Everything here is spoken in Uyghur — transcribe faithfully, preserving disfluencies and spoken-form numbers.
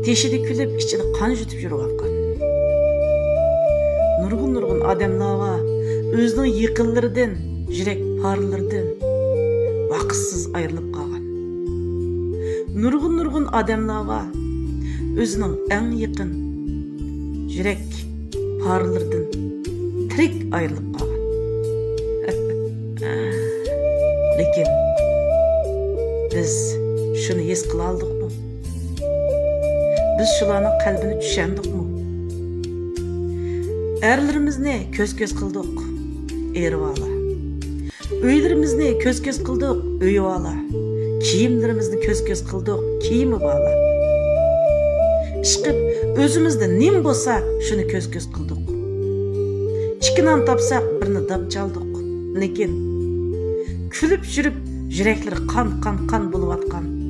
تېشىدا كۈلۈپ، ئىچىدە قان يۇتۇپ يۈرۈۋاتقان. نۇرغۇن-نۇرغۇن ئادەملەر بار، ئۆزىنىڭ يېقىنلىرىدىن، يۈرەك پارىلىرىدىن ۋاقىتسىز ئايرىلىپ قالغان. نۇرغۇن-نۇرغۇن ئادەملەر بار، ئۆزىنىڭ ئەڭ يېقىن يۈرەك پارىلىرىدىن تىرىك ئايرىلىپ قالغان. لېكىن بىز شۇنى ھېس قىلالىدۇقمۇ؟ بىز شۇلارنىڭ قەلبىنى چۈشەندۇقمۇ؟ ئەرلىرىمىزنى كۆز-كۆز قىلدۇق، ئېرى بارلار. ئۆيلىرىمىزنى كۆز-كۆز قىلدۇق، ئۆيى بارلار. كىيىملىرىمىزنى كۆز-كۆز قىلدۇق، كىيىمى بارلار. ئىشقىپ، ئۆزىمىزدە نېمە بولسا، شۇنى كۆز-كۆز قىلدۇق. ئىككى نان تاپساق، بىرنى داپ چالدۇق. لېكىن كۈلۈپ يۈرۈپ، يۈرەكلىرى قان، قان، قان بولۇۋاتقان